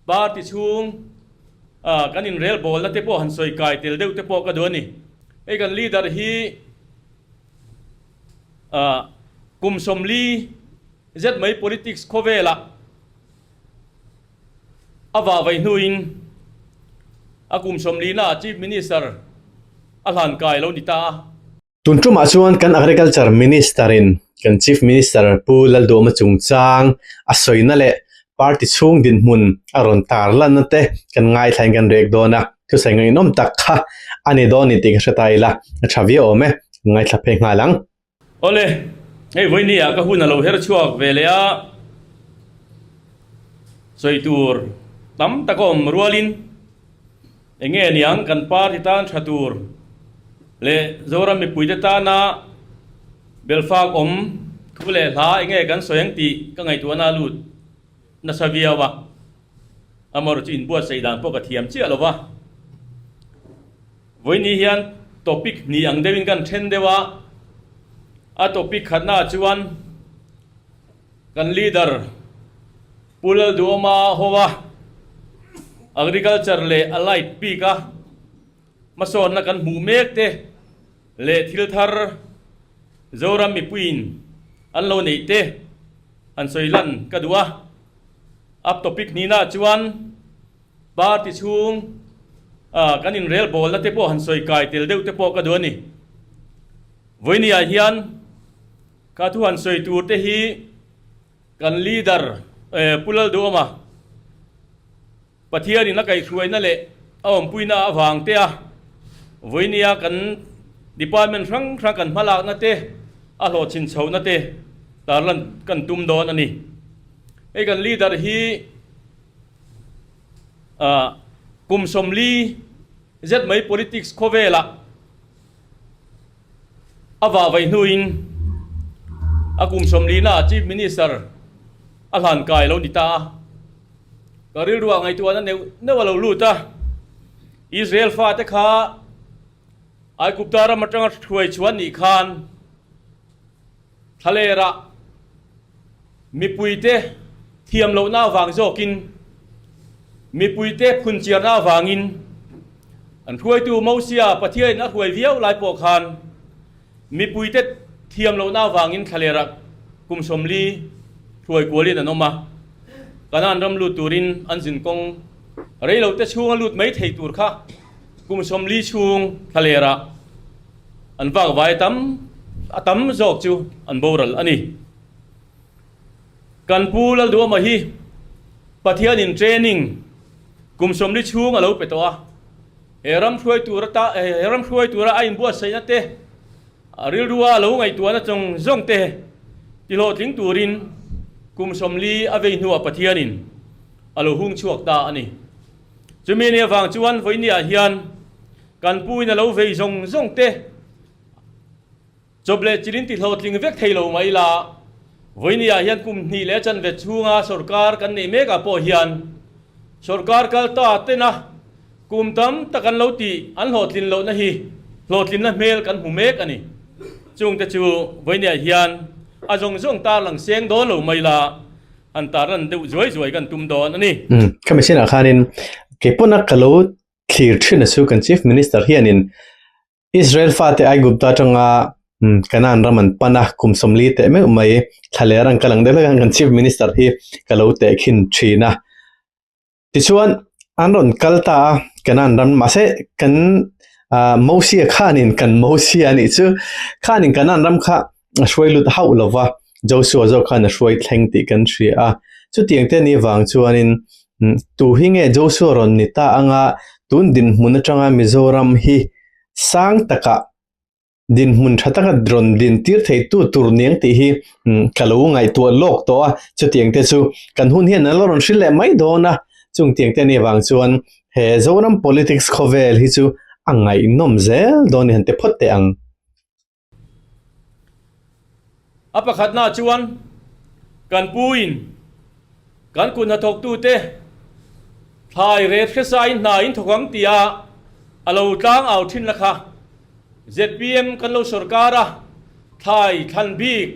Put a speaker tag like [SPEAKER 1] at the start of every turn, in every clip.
[SPEAKER 1] Party chhung kan inrelbawlna te pawh han sawi kai tel deuh te pawh ka duh a ni. Hei kan leader hi kum 40 zet mai politics khawvelah a vah vai hnuin a kum 40 naah Chief Minister a hlan kai lo ni ta a.
[SPEAKER 2] Tun tumah chuan kan Agriculture Minister in kan Chief Minister Pu Lalduhawma chungchang a sawina leh party chhung dinhmun a rawn tar lanna te kan ngaithlain kan rek dawn a, thusawi ngaihnawm tak kha a ni dawn ni tih ka hre ta ila, a tha viau awm e, kan ngaithla phei nghal ang.
[SPEAKER 1] Awle, hei vawinia ka hun a lo her chhuak ve leh a, sawi tur tam tak a awm rualin, Enge niang kan party tan tha tur leh Zoram mipuite tana belfak awm thu leh hla enge kan sawi ang tih ka ngaihtuahna a lut nasa viau a, amaherawh chu inbuatsaih dan pawh ka thiam chiah lo va. Vawiini hian topic hnih ang deuhin kan then deuh a, a topic khatnaah chuan kan leader, Pu Lalduhawma hoa Agriculture leh Allied bika hmasawnna kan hmuh mek te leh thil thar Zoram mipuiin an lo neih te han sawi lan ka duh a. Up topic hnihnaah chuan party chhung kan inrelbawlna te pawh han sawi kai tel deuh te pawh ka duh a ni. Vawinia hian ka thu han sawi tur te hi Kan leader Pu Lalduhawma Pathianin a kaihhruaina leh a awmpuina avang te a vawinia kan department hrang hrang kan hmalakna te a hlawhchhin chhohna te tarlan kan tum dawn a ni. Hei kan leader hi kum 40 zet mai politics khawvelah A vah vai hnuin a kum 40 naah Chief Minister a hlan kai lo ni ta a. Ka rilruah ngaihtuahna neuh neuh a lo lut a. Israel fate kha Aigupta ram atanga hruai chhuan nih khan Thlalerah mipuite thiam lohna avang zawkin, mipuite phunchiarna avangin an hruaitu Mosia Pathianin a hruai viau lai pawh khan mipuite thiam lohna avangin thlalerah kum 40 hruai kualin an awm a. Kanaan ram lut turin an zin kawng reilote chhunga lut mai thei tur kha kum 40 chhung thlalerah An vakvai tam a tam zawk chu an boral a ni. Kan Pu Lalduhawma hi Pathianin training kum 40 chhung a lo pe tawh a, he ram hruai tur ata he ram hruai tura a inbuatsaihna te, a rilrua a lo ngaihtuahna zawng zawng te tihlawhtling turin kum 40 a vei hnuah Pathianin a lo hung chhuak ta a ni. Chumi ni avang chuan vawinia hian Kan puin a lo vei zawng zawng te chawp leh chilin ti hlawhtling vek thei lo mai la, vawinia hian kum hnih leh chanve chhunga sorkar kan neih mekah pawh hian sorkar kal ta tena kum tam tak an lo tih an hlawhtlin lohna hi hlawhtlinna hmel kan hmu mek a ni. Chungte chu vawinia hian a zawng zawng tarlang seng dawn lo mai la, han tarlan deuh zuai zuai kan tum dawn a ni.
[SPEAKER 2] Khami sinah khanin keipawn a ka lo Thlir thin a chu kan Chief Minister hianin Israel fate Aigupta atanga Canaan ram an pan a, kum 40 teh meuh mai thlaler an kal ang deuh hlek a, kan Chief Minister hi ka lo tehkhin thin a. Tichuan an rawn kal ta a Canaan ram mahse kan Mosia khanin kan Mosia anih chu khanin Canaan ram kha a hruai lut hauh lo va, Joshua zawk khan a hruai thleng tih kan hria a. Chutiang te ni vang chuanin tu hi nge Joshua rawn ni ta anga tun dinhmun atanga Mizoram hi sang takah dinhmun tha taka rawn din tir thei tu tur niang tih hi ka lo ngaihtuah lawk tawh a. Chutiang te chu kan hun hian an lo rawn hrilh leh mai dawn a. Chungtiang te ni vang chuan he Zoram politics khawvel hi chu a ngaihnawm zel dawn ni han ti phawt teh ang.
[SPEAKER 1] A pakhatna chuan kan puin kan kut hnathawktute thlai ret hresain hna in thawk ang tia a lo tlang au thinna kha zpm kan lo sawrkar a, thlai thlan bik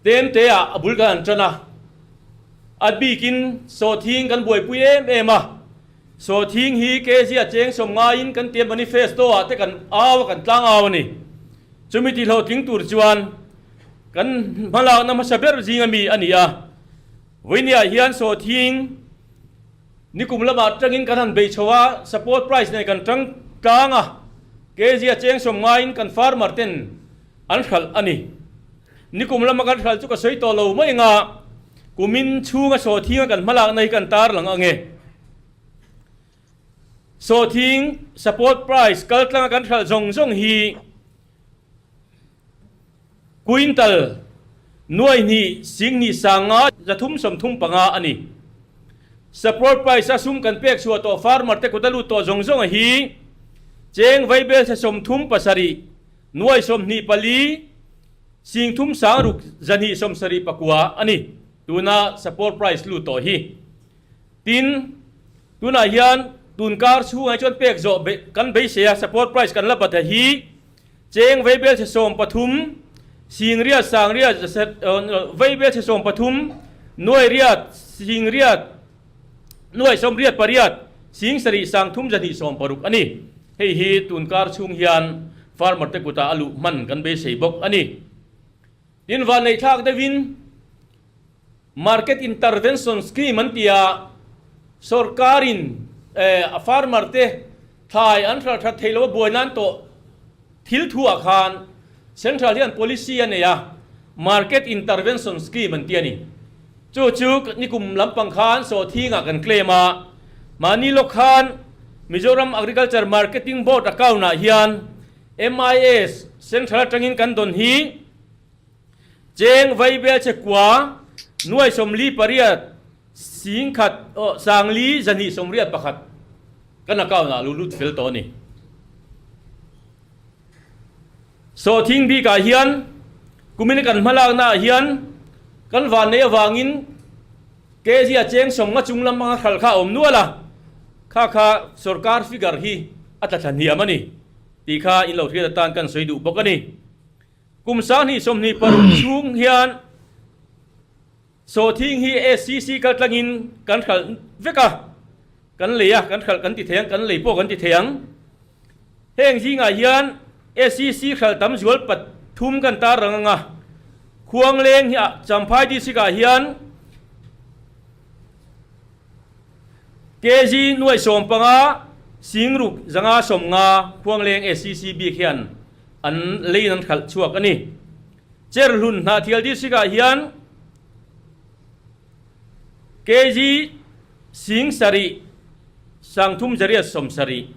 [SPEAKER 1] tlem teah a bul kan han tan a. A bikin sawhthing kan buaipui em em a, sawhthing hi kg a cheng sawm ngaiin kan tia manifesto ah te kan au a kan tlang au a ni. Chumi ti hlawhtling tur chuan kan hmalakna hmasa ber zing ami a ni a. Vawinia hian sawhthing nikum lamah tangin kan han bei chho a, support price nen kan tang tlang a, kg a cheng sawm ngaiin kan farmer ten an hralh a ni. Nikum lama kan hralh chu ka sawi tawh lo mai anga kumin chhunga sawhthing a kan hmalakna hi kan tarlang ange. Sawhthing support price kaltlanga kan hralh zawng zawng hi quintal nuai hnih singhnih sanga 335 a ni. Support price a sum kan pek chhuah tawh farmer te kut a lut tawh zawng zawng a hi cheng vaibel se 37 Nuai 24, 30 6 279 a ni. Tuna support price lut tawh hi. Tin, tunah hian tun kar chhungah chuan pek zawh kan beisei a, support price kan la bat a hi cheng veibel chhe 13, 8 8 veibel chhe 13, nuai riat 8 nuai 88, 7 3 260 a ni. Hei hi tun kar chhung hian farmer te kutah a luh hman kan beisei bawk a ni. Tin, vanneihthlak deuhin Market Intervention Scheme an ti a, sorkarin a farmer te thlai an hralh that theih loh a buai nan tawh thil thuah khan Central hian policy a nei a, Market Intervention Scheme an ti a ni. Chu chu nikum lampang khan sawhthingah kan claim a, mahni lawk khan Mizoram Agriculture Marketing Board account-ah hian MIS Central atangin kan dawn hi cheng vaibel che kua nuai 48 10 aw 4 281 kan account-ah lu lut fel tawh a ni. Sawhthing bikah hian kumin kan hmalaknaah hian kan vanneih avangin kg a cheng 50 chung lam anga hralh kha a awm nual a, kha kha sorkar figure hi a tla thla hniam a ni tih kha in lo hriat atan kan sawi duh bawk a ni. Kum 2026 chhung hian Sawhthing hi SCC kaltlangin kan hralh vek a, kan lei a, kan hralh kan ti thei ang, kan lei pawh kan ti thei ang. Heng zingah hian SCC hralh tam zual pathum kan tar rang ang a, Khuangleng hi ah Champhai District ah hian kg nuai 15 6 5 50 Khuangleng SCC bik hian an leiin an hralh chhuak a ni. Cherhlun Hnahthial District ah hian kg 7 3 7,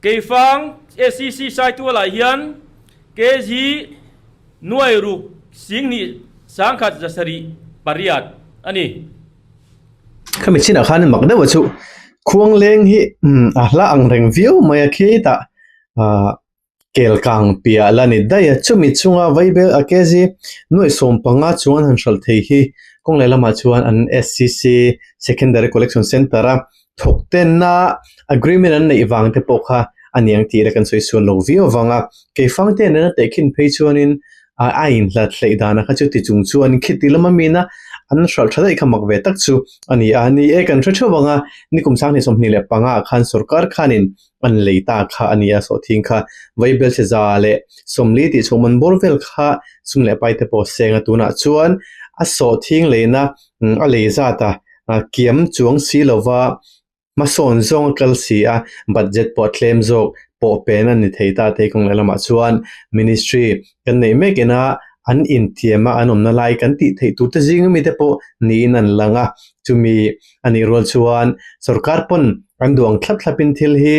[SPEAKER 1] Keifang SCC Saitual ah hian kg nuai ruk 2 1 7 8 a ni.
[SPEAKER 2] Khami chinah khan mak deuh a chu Khuangleng hi a hla ang reng viau mai a khitah ah Kel kang piah la ni daih a, chumi chunga vaibel a kg nuaih 15 chuan han hralh thei hi kawng leh lamah chuan an SCC Secondary Collection Centre a thawk tena agreement an neih vang te pawh kha a niang tih ila kan sawi sual lo viau avang a, keifang te nena tehkhin phei chuanin a inhlat hleih dana kha chu ti chung chuan khiti lama mina an hralh tha daih kha mak ve tak chu a ni a, ni e kan hre theuh ang a, nikum 2025 ah khan sorkar khanin an lei ta kha a ni a, sawhthing kha vaibel chhe 140 tih chhung man bawr vel kha sum leh pai te pawh seng a, tunah chuan a sawhthing leina a lei zat a kiam chuang si lova hmasawn zawng a kal si a, budget pawh a tlem zawk pawh pen a ni thei ta te kawng leh lamah chuan ministry kan neih mek ina an intiam a an awmna lai kan tih theih tur te zing ami te pawh niin an lang a, chumi A nih rual chuan sorkar pawn an duang thlap thlapin thil hi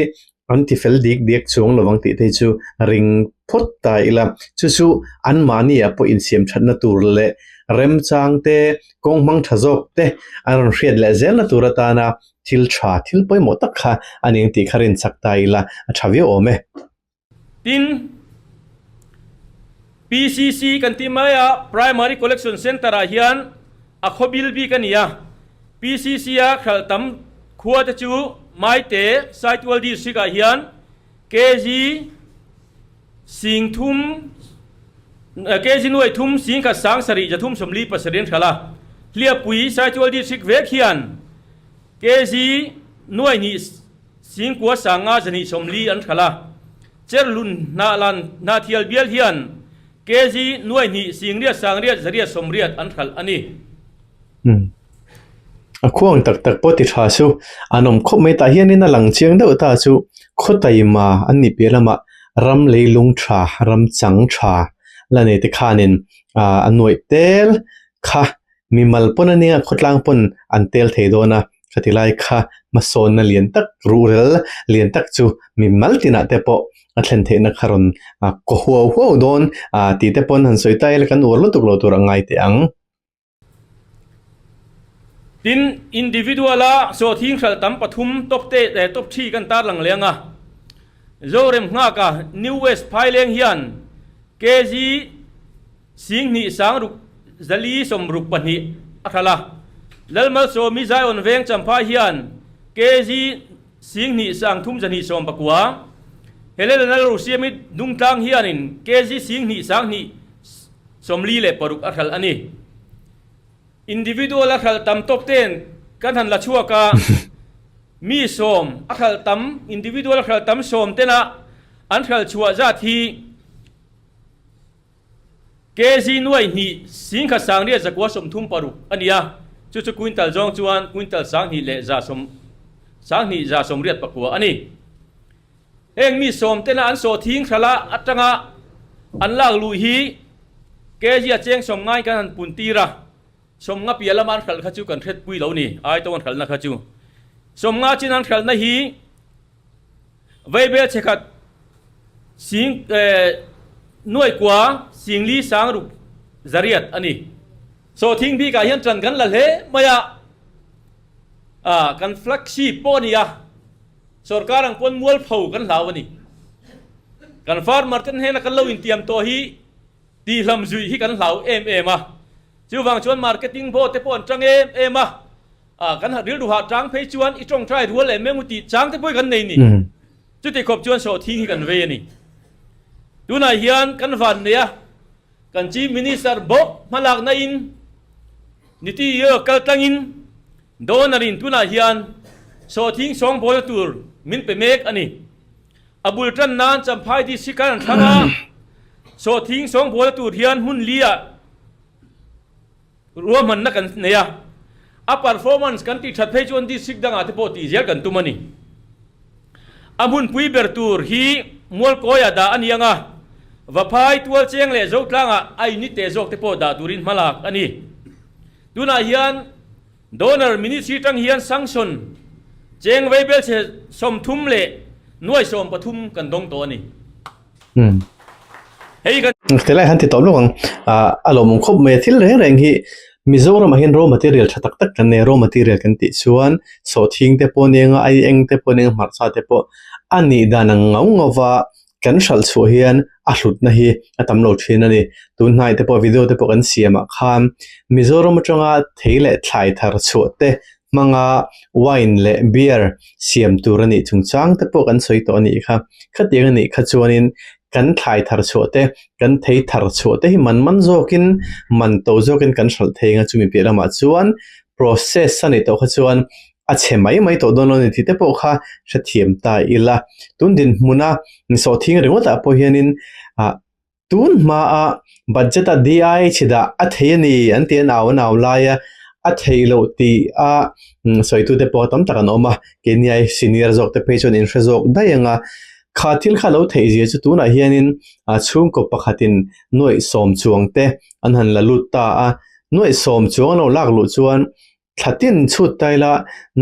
[SPEAKER 2] an ti fel dik diak chuang lovang tih te hi chu ring phawt ta ila. Chu chu anmahni ah pawh insiam thatna tur leh remchang te, kawng hmang tha zawk te an rawn hriat leh zelna tur atana thil tha, thil pawimawh tak kha a ning tih kha rinchak ta ila a tha viau awm e.
[SPEAKER 1] Tin, PCC kan tih mai a, Primary Collection Centre ah hian a khaw bil bik a ni a. PCC a hralh tam khua te chu Maite, Saitual District ah hian kg 3 kg 3 10 7 3 37 an hralh a. Hliappui Saitual District vek hian kg nuai hnih singkua sanga zahnih 40 an hralh a, Cherhlun Hnahlan Hnahthial bial hian kg nuai hnih singriat sangriat zariat sawmriat an hralh a ni.
[SPEAKER 2] Umm. A khuang tak tak pawh ti tha chu an awm khawp mai tah hianin a lang chiang deuh ta chu khaw taima an nih piah lamah ram leilung tha ram chang tha la nei te khanin ah a nuaih tel kha mimal pawn a nia khawtlang pawn an tel thei dawn a khati lai kha hmasawnna lian tak ruhrel lian tak chu mimal tinah te pawh a thlen theihna kha rawn kaw huau huau dawn ah tih te pawn han sawi ta ila kan uar lutuk lo tur a ngai teh ang.
[SPEAKER 1] Tin, individual-a sawhthing hralh tam pathum top te eh top thi kan tarlang leng a. Zorem nghaka New West Phaileng hian kg 22 6 4 62 a hralh a. Lalmalsawmi Zion Veng Champhai hian kg 2 3 2 19. Helena Lalrosiami Dungtlang hianin kg 2 2 46 a hralh a ni. Individual a hralh tam tawk ten kan han la chhuak a, mi sawm a hralh tam, individual a hralh tam sawm tena an hralh chhuah zat hi kg nuai hnih singkhat sangriat zakua 36 a ni a, chu chu quintal zawng chuan quintal 20 leh za sawm 20 za 89 a ni. Heng mi sawm tena an sawhthing hralh a atanga an lak luh hi kg a cheng sawm ngai kan han pun tir a, 50 piah lama an hralh kha chu kan hretpui lo ni, ai to an hralhna kha chu. 50 chin an hralhna hi Vaibel chhekhat sing nuai kua singli sang ruk zariat a ni. Sawhthing bikah hian ṭan kan la hle mai a, kan flagship pawh a ni a. Sorkar ang pawn mualpho kan hlau a ni. Kan farmer ten hnena kan lo intiam tawh hi tihlam zuih hi kan hlau em em a. Chuvang chuan marketing board te pawh an tang em em a. Ah kan rilru hah tang phei chuan i tawngtai rual em em u tih chang te pawh hi kan nei ni. Chuti khawp chuan sawhthing hi kan vei a ni. Tunah hian kan van nei a, kan Chief Minister bawk hmalakna in Niti Aayog kal tlangin Donor-in tunah hian sawhthing sawngbawlna tur min pe mek a ni. A bul tan nan Champhai District kan an thlang a, sawhthing sawngbawlna tur hian hmun li-ah ruahmanna kan nei a. A performance kan tih that phei chuan District dangah te pawh tih zel kan tum a ni. A hmunpui ber tur hi Mualkawiah dah a ni ang a, Vaphai, Tualcheng leh Zotlangah a unit te zawk te pawh dah turin hmalak a ni. Tunah hian Donor Ministry tang hian sanction cheng vei belchhe 30 leh nuai 13 kan dawng tawh a ni. Hei kan.
[SPEAKER 2] Tilai han ti tawh lawk ang. A lawmawm khawp mai a, thil reng reng hi Mizoramah hian raw material tha tak tak kan nei a, raw material kan tih chuan sawhthing te pawh nia nga, aieng te pawh nia nga, hmarcha te pawh a nih dan ang ngau ngau va kan hralh chhuah hian a hlutna hi a tam lo thin a ni. Tun hnai te pawh video te pawh kan siam ah khan Mizoram atanga thei leh thlai thar chhuah te hmanga wine leh beer siam tur a nih chungchang te pawh kan sawi tawh a nih kha. Khatiang a nih kha chuanin kan thlai thar chhuah te, kan thei thar chhuah te hi man man zawkin man to zawkin kan hralh thei ang a chumi piah lamah chuan process a nih tawh kha chuan a chhe mai mai tawh dawn lo a ni tih te pawh kha hrethiam ta ila. Tun dinhmuna sawhthing ringawtah pawh hianin ah tun hmaa budget a DI chhi dah a thei a ni an tih an au an au lai a, a theih loh tih a sawitute pawh tam tak an awm a, keini ai senior zawk te phei chuan inhre zawk daih ang a. Kha thil kha lo theih zia chu tunah hianin ah chhungkaw pakhatin nuaih sawm chuang te an han la lut ta a, nuaih sawm chuang a lo lak luh chuan Thla tin chhut ta ila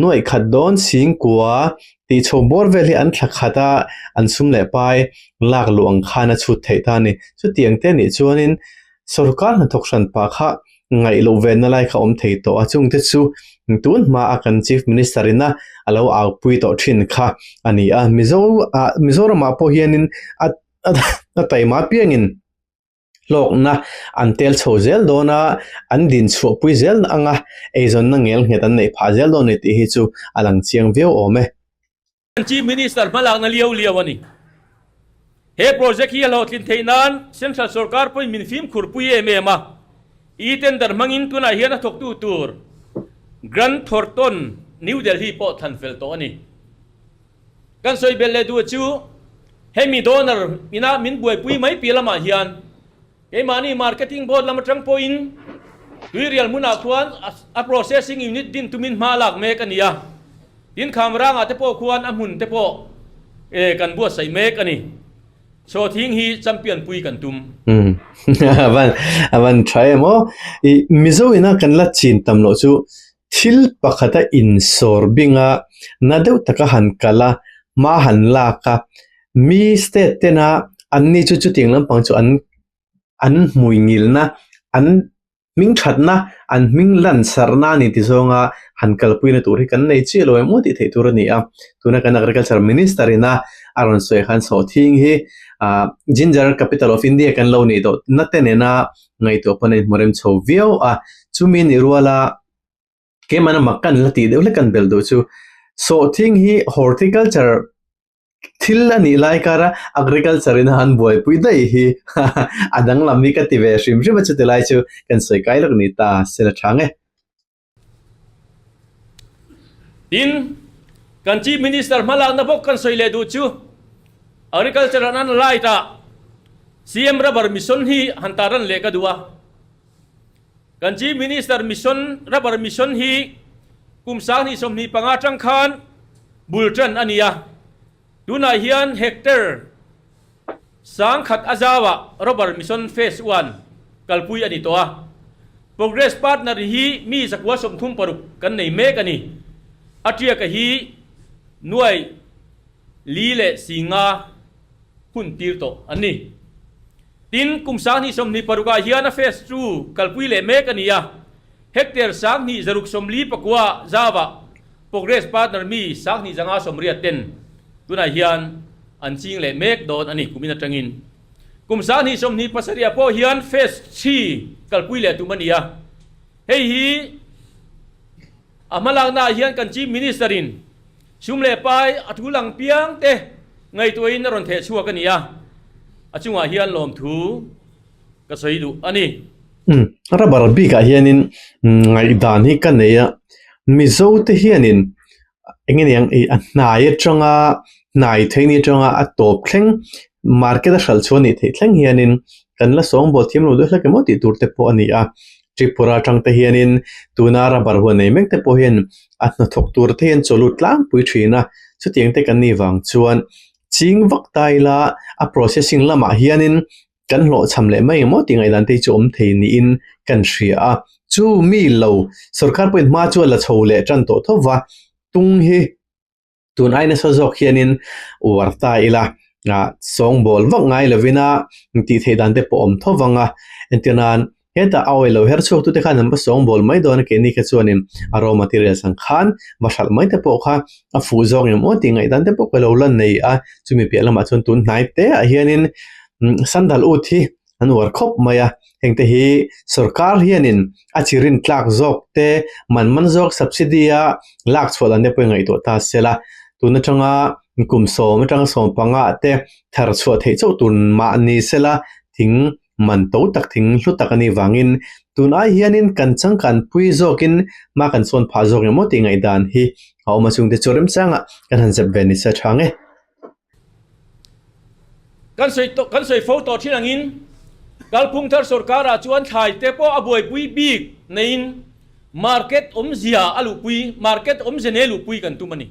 [SPEAKER 2] nuaih khat dawn singkua tih chho bawr vel hi an thla khat a, an sum leh pai lak luh ang khan a chhut theih ta a ni. Chutiang te nih chuanin sorkar hnathawk hran pah kha ngaih loh venna lai kha awm thei tawh a, chungte chu tun hmaa kan Chief Minister ina a lo aupui tawh thin kha a ni a. Mizo ah Mizoramah pawh hianin a a taima apiangin Hlawkna an tel chho zel dawn a, an din chhuahpui zel ang a, eizawnna ngel nghet an neih phah zel dawn a ni tih hi chu a lang chiang viau awm e.
[SPEAKER 1] Chief Minister hmalakna liau liau a ni. He project hi a hlawhtlin theih nan Central Sorkar pawhin min fimkhur pui em em a. E-tender hmangin tunah hian a thawktu tur Grant Thornton, New Delhi pawh thlan fel tawh a ni. Kan sawi belh leh duh chu hemi donor ina min buaipui mai piah lamah hian keimahni marketing board lam atang pawhin Tuirial hmunah khuan a processing unit din tumin hma lak mek a ni a, tin Khamrangah te pawh khuan a hmun te pawh kan buatsaih mek a ni. Sawthing hi champion pui kan tum.
[SPEAKER 2] Umm avan avan tha em aw. I Mizo ina kan la chin tam loh chu thil pakhata insawr binga na deuh taka han kal a, hma han lak a, mi state tena anni chu chutiang lampang chu an an hmuingilna an Hming thatna, an hming lan sarhna a ni ti zawnga han kalpuina tur hi kan nei chiah lo em aw tih theih tur a ni a. Tuna kan Agriculture Minister ina a rawn sawi khan sawhthing hi Ginger Capital of India kan lo nih tawh na te nena ngaihtuah pawn a inhmu rem chho viau a. Chumi nih ruala keimahna mak kan la tih deuh hlek kan belh duh chu sawhthing hi Horticulture Thil a nih lai kara agriculture in a han buaipui daih hi a danglam hi ka ti ve hrim hrim a, chuti lai chu kan sawi kai lawk ni ta se la tha nge.
[SPEAKER 1] Tin, kan Chief Minister hmalakna bawk kan sawi leh duh chu Agriculture an an light ah CM Rubber Mission hi han taran leh ka duh a. Kan Chief Minister Mission, Rubber Mission hi kum 2025 atang khan bul tan a ni a. Tunah hian hectare 10,000 a zauah Rubber Mission Phase One kalpui a ni tawh a. Progress Partner hi mi 136 kan nei mek a ni. A tiaka hi nuai li leh singa hun tir tawh an ni. Tin, kum 2026 ah hian a phase chu kalpui leh mek a ni a, hectare 2649 zauah Progress Partner mi 2580 ten tunah hian an ching leh mek dawn a ni kumin atangin. Kum 2027 ah pawh hian phase three kalpui leh tum a ni a, hei hi a hmalaknaah hian kan Chief Minister in Sum leh pai a thu lang piang te ngaihtuahin a rawn theh chhuak a ni a, a chungah hian lawmthu ka sawi duh a ni.
[SPEAKER 2] Umm, rubber bikah hianin ngaihdan hi ka nei a, Mizo te hianin eng nge niang ih a hnai atanga hnai theih ni atanga a tawp thleng market a hralh chhuah a nih theih thleng hianin kan la sawngbawl thiam lo deuh hlek emaw tih tur te pawh a ni a. Tripura atang te hianin tuna rubber huan nei mek te pawh hian a hnathawk tur te hian chaw lut tlangpui thin a, chutiang te kan nih vang chuan ching vak ta ila a processing lamah hianin kan hlawhchham leh mai emaw tih ngaihdan te hi chu awm thei niin kan hria a, chu mi lo sorkar pawhin hma chu a la chho leh tan tawh tho va, tung hi. Tun ai nasa zawk hianin uar ta ila, sawngbawl vak ngai lovin a tih theih dan te pawh awm tho vang a. Entir nan, hetah a awilo her chhuak tute khan an va sawngbawl mai dawn a, keini kha chuanin a raw materials ang khan va hralh mai te pawh kha a fuh zawk em aw tih ngaihdan te pawh ka lo la nei a. Chumi piah lamah chuan tun hnai te ah hianin sandal ut hi an uar khawp mai a, hengte hi sorkar hianin a chi rin tlak zawk te, man man zawk subsidy a lak chhuah dan te pawh i ngaihtuah ta se la, tun atanga kum sawm atanga 15 ah te thar chhuah theih chauh tur mah ni se la, thing man to tak thing hlu tak a nih vangin tun ai hianin kan changkan pui zawkin hma kan sawn phah zawk emaw tih ngaihdan hi a awm a, chungte chu remchangah kan han zep ve ni se tha nge.
[SPEAKER 1] Kan sawi tawh kan sawi fo tawh thin angin kalphung thar sorkarah chuan thlai te pawh a buaipui bik neiin market awmzia a luhpui market awmzia nei luhpui kan tum a ni.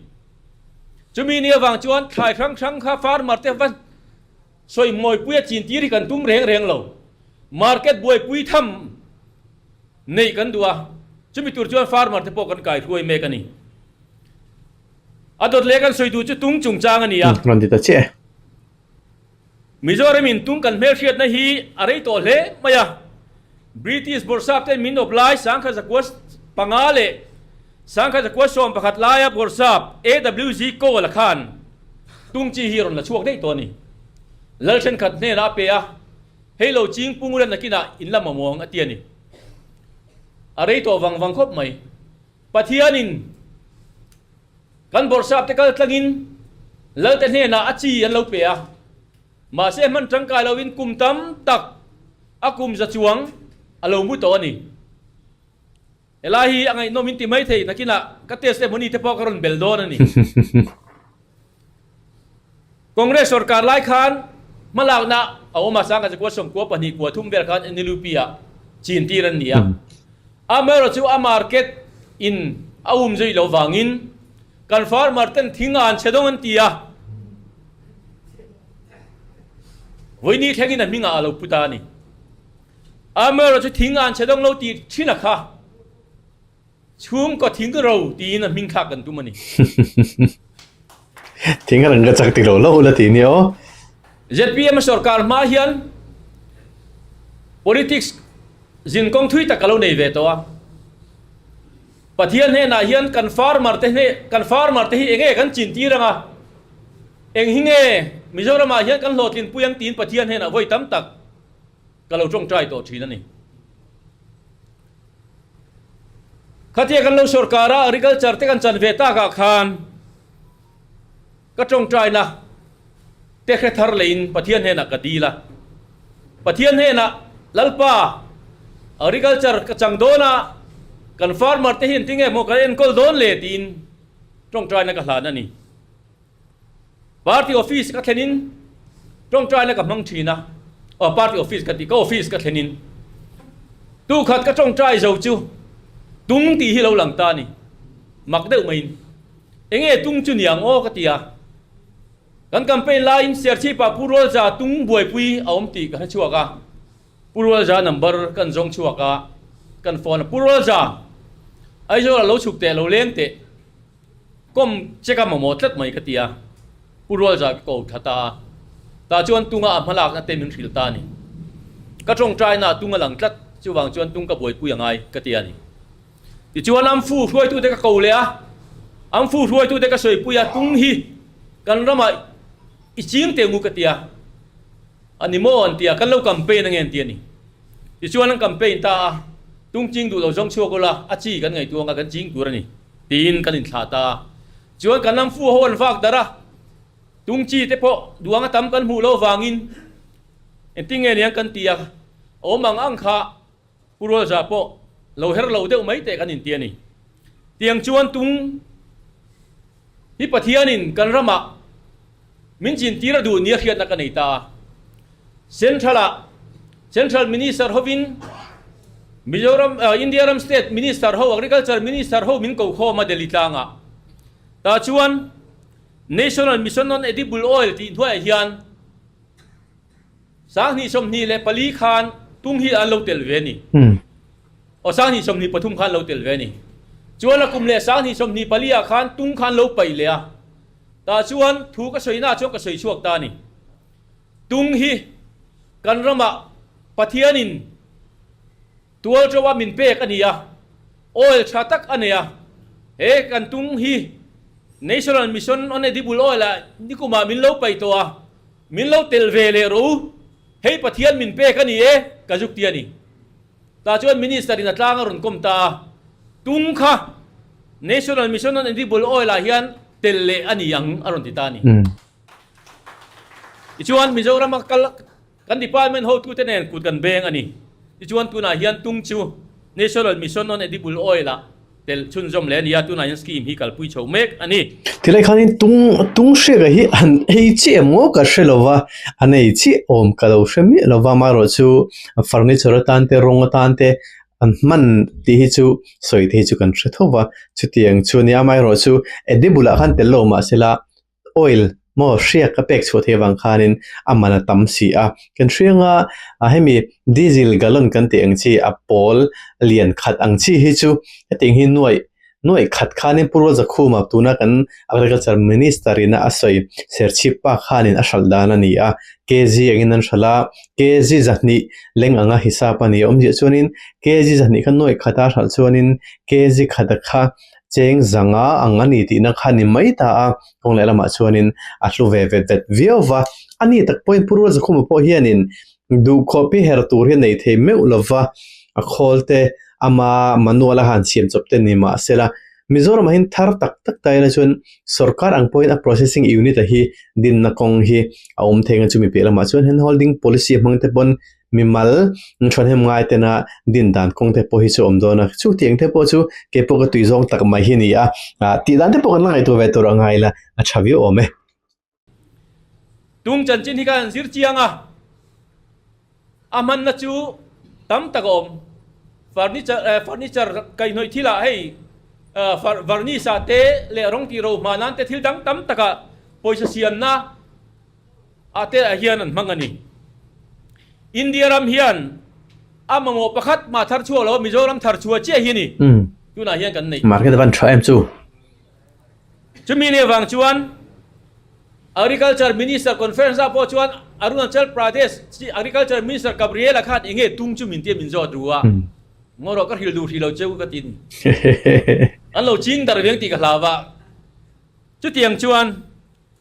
[SPEAKER 1] Chumi ni avang chuan thlai hrang hrang kha farmer te va sawi mawipui a chintir hi kan tum reng reng lo. Market buaipui tham neih kan duh a, chumi tur chuan farmer te pawh kan kaihruai mek a ni. A dawt leh kan sawi duh chu tung chungchang a ni a.
[SPEAKER 2] Rawn ti ta chiah e.
[SPEAKER 1] Mizoram in tung kan hmelhriatna hi a rei tawh hle mai a. British bawrhsap ten min awp lai 1905 leh 1911 laia bawrhsap AWG Cole-a khan tung chi hi a rawn la chhuak daih tawh a ni. Lal thenkhat hnenah a pe a, hei lo ching pung ula nakinah in la mamawh ang a ti a ni. A rei tawh vang vang khawp mai. Pathianin kan bawrhsap te kal tlangin Lalte hnenah a chi an lo pe a, mahse hman tangkai loin kum tam tak a kum za chuang. a lo mu tawh a ni. Helai hi a ngaihnawm in ti mai thei, nakinah ka testimony te pawh ka rawn bel dawn a ni. Congress sorkar lai khan hmalakna a awm a, Sangha Zakua Sawmkua pahnih kua thum vel khan NLUP ah chin tir an ni a. Amaherawhchu chu a market in a um zui loh vangin kan farmer ten thing a an chhe dawng an ti a, vawiini thlengin a hmingah a lo pu ta a ni. Amaherawhchu chu thing a an chhe dawng lo tih thin a kha. Chhungkaw thing ro tiin a hming thlak kan tum a ni.
[SPEAKER 2] Thing a rang ka chak ti lo lo la ti nia aw.
[SPEAKER 1] Zpm sorkar hma hian politics zinkawng thui tak ka lo nei ve tawh a. Pathian hnenah hian kan farmer te hne kan farmer te hi enge kan chin tir anga eng hi nge Mizoramah hian kan hlawhtlin pui ang tiin Pathian hnenah vawi tam tak ka lo tawngtai tawh thin a ni. Khatia kan lo sorkar a agriculture te kan chan ve takah khan ka tawngtaina te hre thar leiin Pathian hnenah ka dil a. Pathian hnenah Lalpa agriculture ka chang dawn a, kan farmer te hi engtinge maw kan enkawl dawn le tiin tawngtaina ka hlan a ni. Party office ka thlenin tawngtaina ka hmang thin a, aw party office ka tih ka office ka thlenin tukhat ka tawngtai zo chu tung tih hi lo lang ta a ni, mak deuh maiin enge tung chu niang aw ka ti a, kan campaign laiin Serchhip-ah Pu Rualza tung buaipui a awm tih ka hre chhuak a, Pu Rualza number kan zawng chhuak a, kan phone a, Pu Rualza Aizawl ah lo chhuk teh lo leng teh. Kawm che ka mamawh tlat mai ka ti a, Pu Rualza ka ko tha ta a, tah chuan tunga a hmalakna te min hrilh ta a ni. Ka tawngtaina ah tung a lang tlat, chuvang chuan tung ka buaipui a ngai ka ti a ni. Tichuan Amfu hruaitute ka ko leh a, Amfu hruaitute ka sawipui a, tung hi kan ramah i ching teh ngu ka ti a, a ni maw an ti a, kan lo campaign ange an ti a ni. Tichuan an campaign ta a, tung ching duh lo zawng chhuak ula, a chi kan ngaihtuah anga kan ching tur a ni. Tiin kan inthlah ta a. Chuan kan lam fu ho an vak darh a, tung chi te pawh duang a tam kan hmuh loh vangin engtin nge niang kan ti a, awm ang ang kha Pu Rualza pawh lo her lo deuh mai teh kan inti a ni. Tiang chuan tung hi Pathianin kan ramah Min chintir a duh nia hriatna ka nei ta a. Central-ah Central Minister hovin Mizoram, India ram State Minister ho, Agriculture Minister ho min ko khawm a Delhi tlangah. Tah chuan National Mission on Edible Oil tih hnuaiah hian 2024 khan tung hi an lo tel ve a ni. Aw 2023 khan an lo tel ve a ni. Chuan a kum leh 2024 ah khan tung khan lo paih leh a. Tah chuan thu ka sawi naah chuan ka sawi chhuak ta a ni. Tung hi kan ramah Pathianin tual ṭoa min pek a ni a, oil ṭha tak a nei a. He kan tung hi National Mission on Edible Oil ah nikumah min lo paih tawh a, min lo tel ve leh rawh u, hei Pathian min pek a ni e, ka zuk ti a ni. Tah chuan Minister in a tlang a rawn kawm ta a, tung kha National Mission on Edible Oil ah hian tel leh a ni ang a rawn ti ta a ni. Tichuan Mizoram a kal kan department hotute nen kut kan beng a ni. Tichuan tunah hian tung chu National Mission on Edible Oil ah tel chhunzawm leh a ni a, tunah hian scheme hi kalpui chho mek a ni.
[SPEAKER 2] Tilai khanin tung tung hriak hi an ei chiah em maw ka hre lo va, an ei chiah awm ka lo hre miah lo va, amaherawh chu furniture atan te rawng atan te an hman tih hi chu sawi te hi chu kan hre tho va, chutiang chu a nia amaherawh chu edible ah khan tel lo mahsela oil maw hriak a pek chhuah theih avang khanin a man a tam si a kan hrianga a hemi diesel gallon kan tih ang chi a pawl lian khat ang chi hi chu hetiang hi nuaih nuaih khat khanin Pu Rualzakhuma tuna kan agriculture minister ina a sawi Serchhip pa khanin a hralh dan a ni a kg angin an hralh a kg zahnih leng anga hisap a ni a awmzia chuanin kg zahnih kha nuaih khata a hralh chuanin kg khata kha cheng zanga ang a ni tihna kha ni mai ta a, kawng leh lamah chuanin a hlu ve vet vet viau va, a ni tak pawhin Pu Rualzakhuma pawh hianin duhkhawp hi her tur hi a nei thei meuh lo va, a khawl te ama manual a han siam chawp te ni mah sela, Mizoramah hian thar tak tak ta ila chuan sorkar ang pawhin a processing unit a hi dinna kawng hi a awm thei ang a, chumi piah lamah chuan hand holding policy hmang te pawn. mimal thahnem ngai tena din dan kawng te pawh hi chu a awm dawn a, chutiang te pawh chu kei pawh ka tui zawng tak mai hi a ni a, ah tih dan te pawh kan la ngaihtuah ve tur a ngai la a tha viau awm e.
[SPEAKER 1] Tung chanchin hi khan zir chiang a, a hmanna chu tam tak a awm. Furniture eh furniture kaihhnawih thilah hei varnish ah te leh rawng tih ro hma nan te thil dang tam takah pawisa siamna ah te ah hian an hmang a ni. India ram hian a mamawh pakhat mah thar chhuak lo a, Mizoram thar chhuah chiah hi a ni tunah hian kan neih.
[SPEAKER 2] Market a van tha em chu?
[SPEAKER 1] Chumi ni avang chuan Agriculture Minister Conference ah pawh chuan Arunachal Pradesh Agriculture Minister Gabriel-a khan enge tung chu min tia min zawt ru a, ngaw rawh ka hrilh duh hrih lo cheu ka ti ni. An lo ching darh veng tih ka hlau a. Chutiang chuan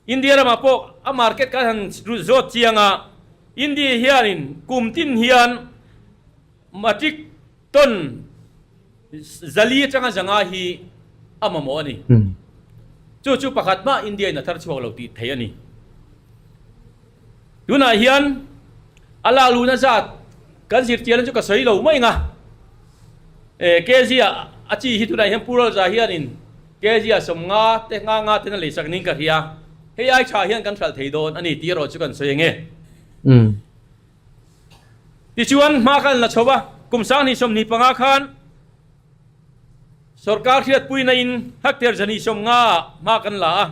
[SPEAKER 1] India ramah pawh a market kan han zawt chiang a, India hianin kum tin hian Matric ton zali atanga zanga hi a mamawh a ni. Chu chu pakhat mah India in a thar chhuak lo tih theih a ni. Tunah hian a lak luhna zat kan zirtialna chu ka sawi lo mai ang a. Kg ah a chi hi tunah hian Pu Rawlza hianin kg ah 50 te nga nga ten a leisak ning ka hria. Hei ai tha hian kan hralh thei dawn a ni tih erawh chu kan sawi ang e. Tichuan, hma kha an la chho a, kum 2025 khan sorkar hriatpuina in hectare 250 ah hma kan la a,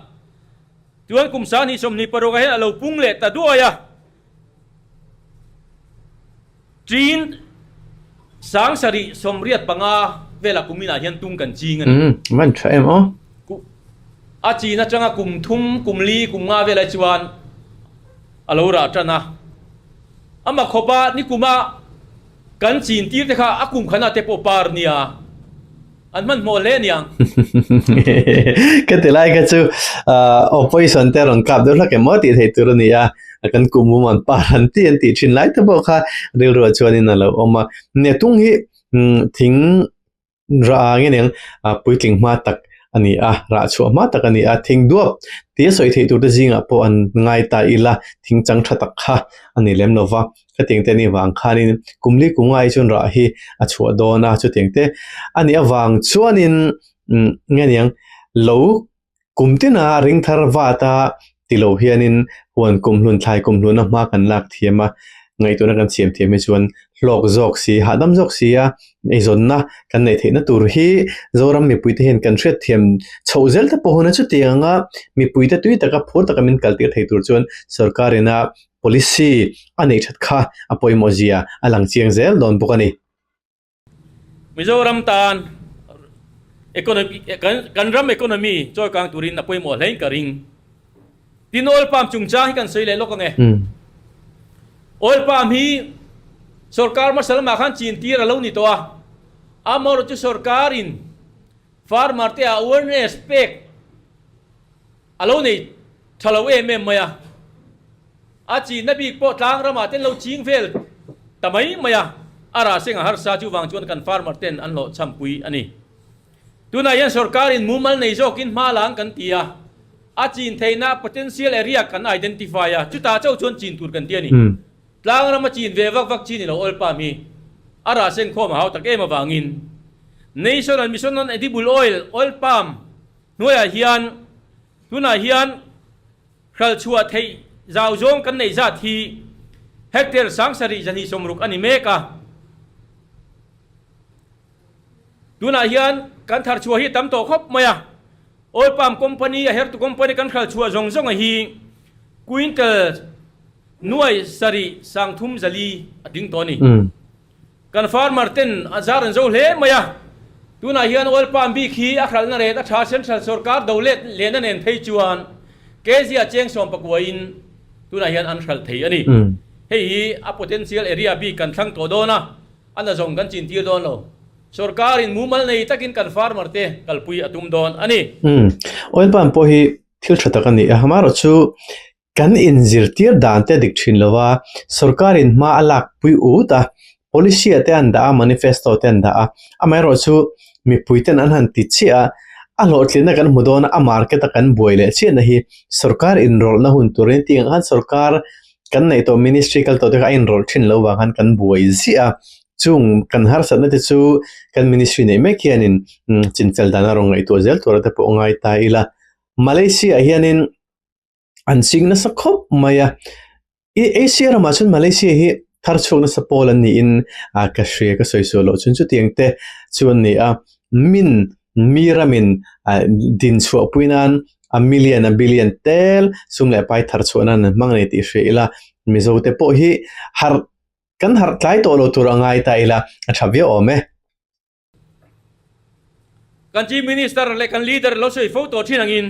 [SPEAKER 1] chuan kum 2026 ah hian a lo pung leh ta duai a, ṭin 785 velah kuminah hian tung kan ching a ni.
[SPEAKER 2] Umm, van tha em aw.
[SPEAKER 1] A chin atanga kum thum, kum li, kum nga velah chuan a lo rah tan a. Ama khawpa nikuma kan chin tir te kha a kum khanah te pawh par nia an hmanhmawh hle aniang.
[SPEAKER 2] Ka ti lai kha chu opposition te rawn kap deuh hlak em aw tih theih tur a ni a, kan kum mum an par an ti an tih thin lai te pawh kha rilruah chuanin a lo awm a. Nia tung hi thing Rah nge niang puitling hma tak a ni a, rah chhuah hma tak a ni a, thing duap tia sawi theih tur te zingah pawh an ngai ta ila, thing chang tha tak kha a ni lem lo va, khatiang te anih vang khanin kum li kum ngai chuan rah hi a chhuah dawn a, chutiang te a nih avang chuanin nge niang lo Kum tina ring thar vat a ti lo hianin huan kum hlun thlai kum hluna hma kan lak thiam a, ngaihtuahna kan siam thiam hi chuan hlawk zawk si, hahdam zawk si a, eizawnna kan neih theihna tur hi Zoram mipuite hian kan hriat thiam chhoh zel te pawh hun a chutiang anga mipuite tui taka phur taka min kaltir thei tur chuan sorkarina policy a neih that kha a pawimawh zia a lang chiang zel dawn bawk a ni.
[SPEAKER 1] Mizoram tan economy kan ram economy chawikang turin a pawimawh hlein ka ring. Tin oil palm chungchang hi kan sawi leh lawk ange. Oil palm hi sorkar hmasa lamah khan chin tir a lo ni tawh a, amaherawhchu chu sorkarin farmer te ah awareness pek A lo nei tha lo em em mai a, a chinna bik pawh tlang ramah ten lo ching vel ta mai mai a, a rah seng a harsa chuvang chuan kan farmer ten an hlawh chhampui a ni. Tunah hian sorkarin mumal nei zawkin hma lang kan ti a, a chin theihna potential area kan identify a, chutah chauh chuan chin tur kan ti a ni. Tlang rama chin ve vak vak chi ni lo awlpa mi a rah seng khawm a hau tak em avangin National Mission on Edible Oil, Oil Palm, Hnuaiah hian tunah hian hralchhuah theih zau zawng kan neih zat hi hectare 7260 a ni mek a. Tunah hian kan tharchhuah hi tam tawh khawp mai a. Oil palm company, a hertu company kan hralchhuah zawng zawng a hi quintal 7304 a tling tawh a ni. Kan farmer ten a zar an zo hle mai a, tunah hian oil palm bik hi a hralhna ret a tha central sorkar do let lehna nen phei chuan kg ah cheng 19 in tunah hian an hralh thei a ni. Hei hi a potential area bik kan thlang tawh dawn a, a na zawng kan chintir dawn lo. Sorkar in mumal nei takin kan farmer te kalpui a tum dawn a ni.
[SPEAKER 2] Oil palm pawh hi thil tha tak a ni a, amaherawhchu Kan inzirtir dan te dik thin lo a, sorkarin hma a lak pui ut a, policy ah te an dah a, manifesto te an dah a, amaherawhchu mipui ten an han ti chiah a, a hlawhtlinna kan hmu dawn a, a market a kan buai leh chiahna hi sorkar inrawlhna hun turin tiang khan sorkar. kan neih tawh ministry kal tawh te kha a inrawlh thin lo vang khan kan buai ziah a, chung kan harsatna te chu kan ministry neih mek hianin chinfel dan a rawn ngaihtuah zel tur a te pawh ngai ta ila. Malaysia ah hianin an ching nasa khawp mai a, Asia ramah chuan Malaysia hi thar chhuak nasa pawl an niin ah ka hria ka sawi sual loh chuan chutiang te chu an ni a, min mi ramin ah din chhuah pui nan a million a billion tel sum leh pai thar chhuah nan an hmang a ni tih hria ila Mizo te pawh hi harh kan harh tlai tawh lo tur a ngai ta ila a tha viau awm e.
[SPEAKER 1] Kan Chief Minister leh kan Leader lo sawi fo tawh thin angin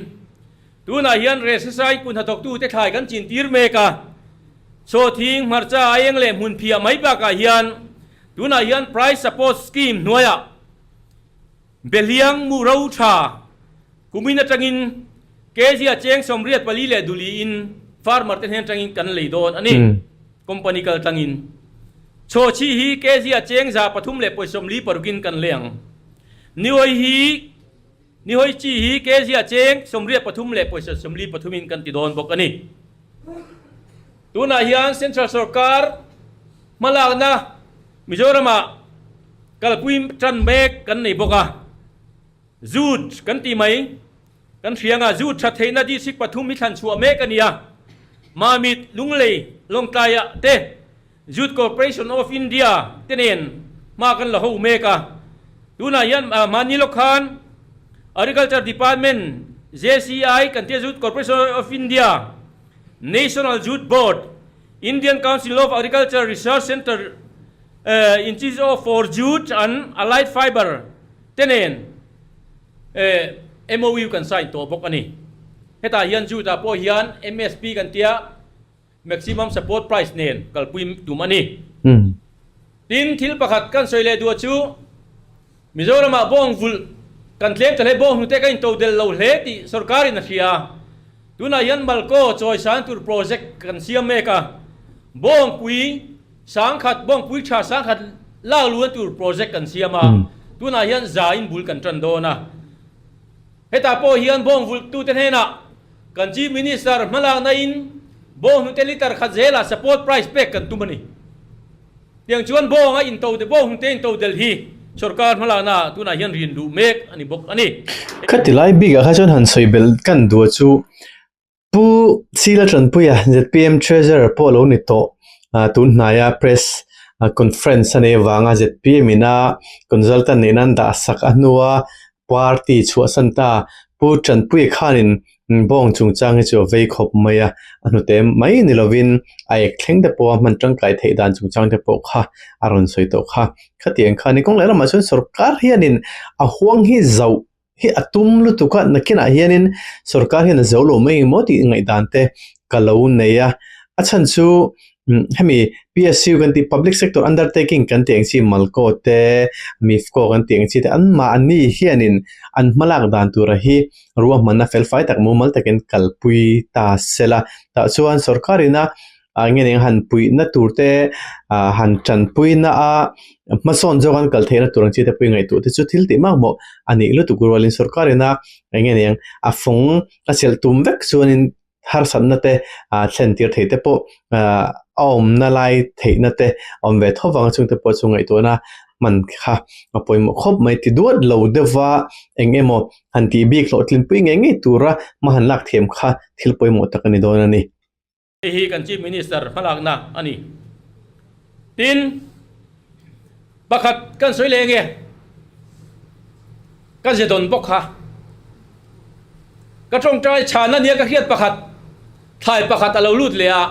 [SPEAKER 1] tunah hian Resasai kut hnathawktute thlai kan chintir mek a. Sawthing, hmarcha, aieng leh hmunphiah mai bakah hian tunah hian Price Support Scheme hnuaiah Behliang mu ro tha kumin atangin kg a cheng 84 leh duliin farmer te hnen atangin kan lei dawn a ni. Company kal tlangin Chhawchhi hi kg a cheng 346 parukin kan lei ang. Nihawi hi Nihawi chi hi kg a cheng 83 leh pawisa 43 in kan ti dawn bawk a ni. Tunah hian Central Sorkar hmalakna Mizoramah kalpui tan mek kan nei bawk a. Jute kan ti mai. Kan hrianga zu tha theihna district pathum hi thlan chhuah mek a ni a, Mamit, Lunglei, Lawngtlaiah te Jute Corporation of India te nen hma kan la ho mek a. Tunah hian mahni lawk khan Agriculture Department, JCI kan tia Jute Corporation of India, National Jute Board, Indian Council of Agriculture Research Centre Institute of for Jute and Allied Fibre te nen MOU kan sign tawh bawk a ni. Hetah hian Jude-ah pawh hian MSP kan tia Maximum Support Price nen kalpui tum a ni. Tin, thil pakhat kan sawi leh duh chu Mizoramah bawng vulh kan tlem ta hle, bawng hnute ka into del lo hle tih sorkarin a hria. Tunah hian Malco chawisan tur project kan siam mek a, bawngpui Sangkhat bawngpui tha sangkhat lak luan tur project kan siam a, tunah hian za in bul kan tan dawn a. Hetah pawh hian bawng vulhtute hnenah kan Chief Minister hmalakna in bawng hnute litre khat zelah support price pek kan tum a ni. Tiang chuan bawng a into bawng hnute into del hi sorkar hmalakna tunah hian rin luh mek a ni bawk a ni.
[SPEAKER 2] Khati lai bikah kha chuan han sawi belh kan duh chu Pu Sila Tanpuia zpm Treasurer pawh a lo ni tawh. Tun hnaia press conference a nei avanga zpm ina consultant nihna an dah sak a hnua party chhuahsan ta Pu Tanpuia khanin bawng chungchang hi chu a vei khawp mai a, a hnute mai ni lovin a ek thleng te pawh a hman tangkai theih dan chungchang te pawh kha a rawn sawi tawh kha. Khatiang khan kawng leh lamah chuan sorkar hianin a huang hi zauh hi a tum lutuk a nakinah hianin sorkar hian a zo lo mai eng maw tih ngaihdan te ka lo nei a a chhan chu hemi P_S_U kan tih public sector undertaking kan tih ang chi Malco te Mifco kan tih ang chi te an mahni hianin an hmalak dan tura hi ruahmanna felfai tak mumal takin kalpui ta sela tah chuan sorkar ina ah nge eng han puihna tur te ah han tanpuina a hmasawn zawk an kal theihna tur ang chi te pawh i ngaihtuah te chu thil tih makmawh a nih lutuk rualin sorkar ina eng nge eng a fawng a chelh tum vek chuanin harsatna te ah thlen tir theih te pawh ah a awmna lai theihna te a awm ve tho vang a chungte pawh chu ngaihtuahna hman kha a pawimawh khawp mai ti duat lo deuh a eng emaw han tih bik hlawhtlinpui ngei ngei tura hma han lak thiam kha thil pawimawh tak a ni dawn a ni.
[SPEAKER 1] Hei hi kan Chief Minister hmalakna a ni. Tin, pakhat kan sawi leh nge, ka ze dawn bawk kha. Ka tawngtai chhan a nia ka hriat pakhat, thlai pakhat a lo lut leh a,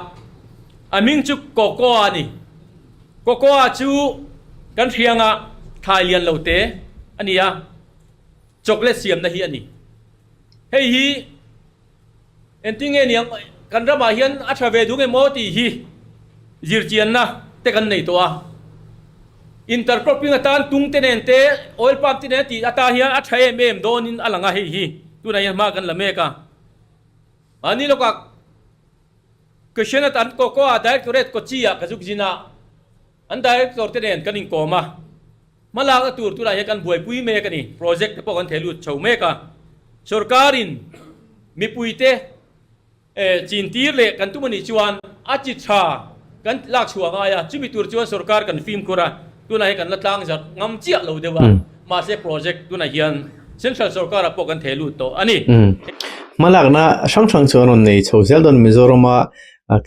[SPEAKER 1] a hming chu Cocoa a ni. Cocoa chu kan hrianga thlai lian lo te a ni a, chocolate siamna hi a ni. Hei hi. Engtin nge niang kan ramah hian a tha ve duh nge maw tih hi zirchianna te kan nei tawh a. Intercropping atan tung te nen te oil palm te nen tih atan hian a tha em em dawnin a lang a hei hi tunah hian hma kan la mek a. Mahni lawkah question atan Cocoa Directorate Kochi ah ka zuk zin a, an Director te nen kan inkawm a. Hmalakna tur tunah hian kan buaipui mek a ni. Project te pawh kan thei lut chho mek a. Sorkarin mipuite chintir leh kan tum a nih chuan A chi tha kan lak chhuah ngai a, chumi tur chuan sorkar kan fimkhur a, tunah hian kan la tlang zarh ngam chiah lo deuh a, mahse project tunah hian central sorkarah pawh kan theh lut tawh a ni.
[SPEAKER 2] Hmalakna hrang hrang chu an rawn nei chho zel dawn Mizorama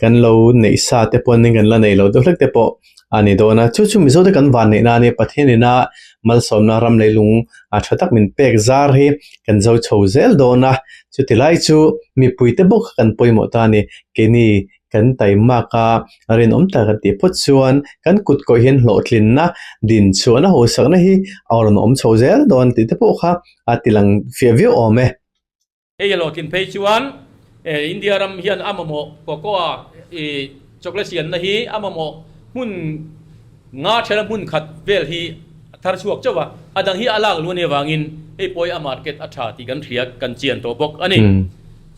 [SPEAKER 2] kan lo neih sa te pawh an kan la nei lo deuh hlek te pawh a ni dawn a, chu chu Mizo te kan van neih na a nia Pathian ina malsawmna ram leilung a tha tak min pek zar hi kan zo chho zel dawn a, chuti lai chu mipui te bawk kan pawimawh ta a ni, keini kan taimak a rinawm tak kan tih phawt chuan kan kut kawih hian hlawhtlinna din chhuahna hausakna hi a rawn awm chho zel dawn tih te pawh kha a tilang fiah viau awm e.
[SPEAKER 1] Hei a hlawhtlin phei chuan India ram hian a mamawh cocoa chocolate siamna hi a mamawh hmun nga thela hmun khat vel hi a thar chhuak chauh a, a dang hi a lak luh a nih avangin hei pawh hi a market a tha tih kan hria kan chian tawh bawk a ni.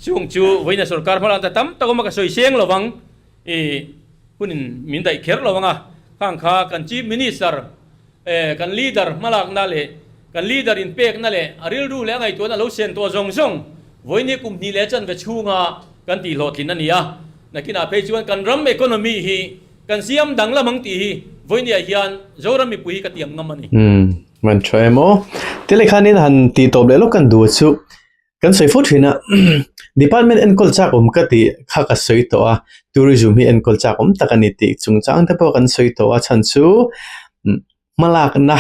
[SPEAKER 1] Chung chu vawiina sorkar hma lanta tam tak awm a ka sawi seng lo vang i hunin min daih kher lo ang a, khang kha kan Chief Minister Kan leader hmalakna leh kan leader inpekna leh a rilru leh a ngaihtuahna lo sen tawh zawng zawng vawiini kum hnih leh chanve chhunga kan tih hlawhtlin a ni a. Nakinah phei chuan kan ram economy hi kan siam danglam ang tih hi vawiiniah hian Zoram mipui hi ka tiam ngam a ni.
[SPEAKER 2] Umm, man tha em aw. Ti leh khanin han tih tawp leh lawk kan duh chu Kan sawi fo thin a, department enkawl chak awm ka tih kha ka sawi tawh a, tourism hi enkawl chak awm tak a ni tih chungchang te pawh kan sawi tawh a chhan chu hmalakna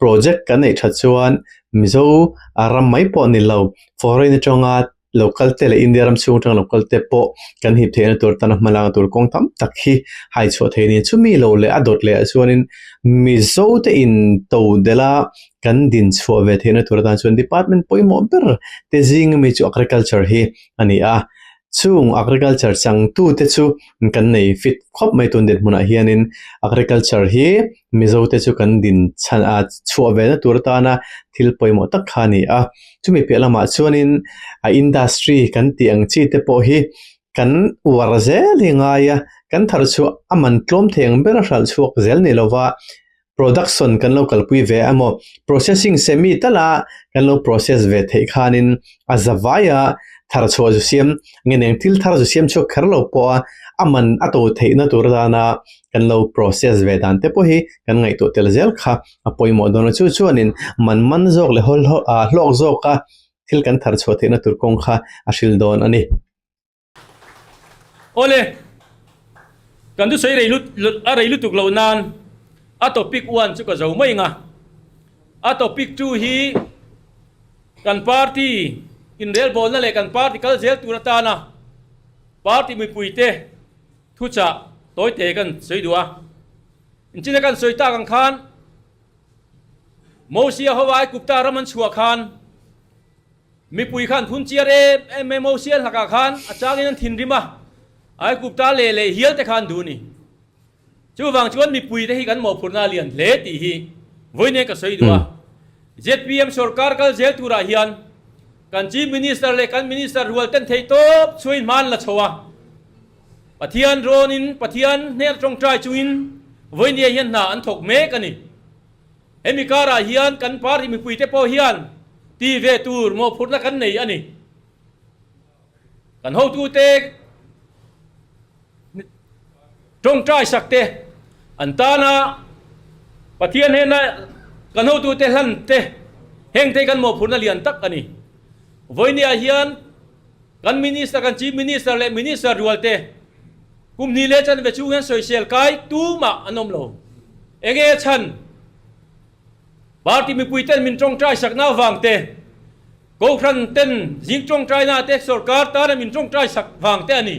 [SPEAKER 2] project kan neih that chuan Mizo ram mai pawh ni lo foreign atanga lo kal te leh India ram chhung atanga lo kal te pawh kan hip theihna tur tana hmalakna tur kawng tam tak hi hai chhuah thei a ni. Chumi lo leh a dawt leh ah chuanin Mizo te in to delh a kan din chhuah ve theihna tur atan chuan department pawimawh ber te zing ami chu agriculture hi a ni a, chung agriculture changtu te chu kan nei fit khawp mai tun dinhmunah hianin agriculture hi Mizo te chu kan din chhan a chhuah ve na tur atana thil pawimawh tak kha a ni a, chumi piah lamah chuanin a industry kan tih ang chi te pawh hi kan uar zel hi ngai a, kan thar chhuah a man tlawm thei ang ber a hralh chhuak zel ni lova. Production kan lo kalpui ve emaw, processing semi tala kan lo process ve theih khanin a zavaia thar chhuah zu siam nge neng thil thar zu siam chhuak kher lo pawha a man a to theihna tur atana kan lo process ve dan te pawh hi kan ngaihtuah tel zel kha a pawimawh dawn a. Chu chuanin man man zawk leh hlawk zawka thil kan thar chhuah theihna tur kawng kha a hril dawn a ni.
[SPEAKER 1] Awle, kan thusawi rei lut a rei lutuk loh nan a topic one chu ka zo mai ang a. A topic two hi kan party inrelbawlna leh kan party kal zel tur atana party mipuite thuchah tawite kan sawi duh a. Inchina kan sawi tak ang khan Mosia ho Aigupta ram an chhuah khan, Mipui khan phun chiar em em mai Mosia hlakah khan a changin an thinrim a, Aigupta leh leh hial te khan duh a ni. Chuvang chuan mipui te hi kan mawhphurhna a lian hle tih hi vawiin ka sawi duh a. Zpm sorkar kal zel turah hian kan Chief Minister leh kan Minister rual ten theih tawp chhuain hma an la chho a. Pathian rawnin Pathian hner tawngtai chungin vawiin hian hna an thawk mek a ni. Hemi karah hian kan party mipuite pawh hian ti ve tur mawhphurhna kan nei a ni. Kan hotute tawngtai sak te, an tana Pathian hnena kan hotute hlan te, hengte hi kan mawhphurhna lian tak a ni. Vawinia hian kan Minister, kan Chief Minister leh Minister rualte kum hnih leh chanve chhung hian sawisel kai tumah an awm lo. Enge a chhan? Party mipui ten min tawngtai sakna avang te, Kohhran ten zing tawngtaina te sorkar tana min tawngtai sak vang te a ni.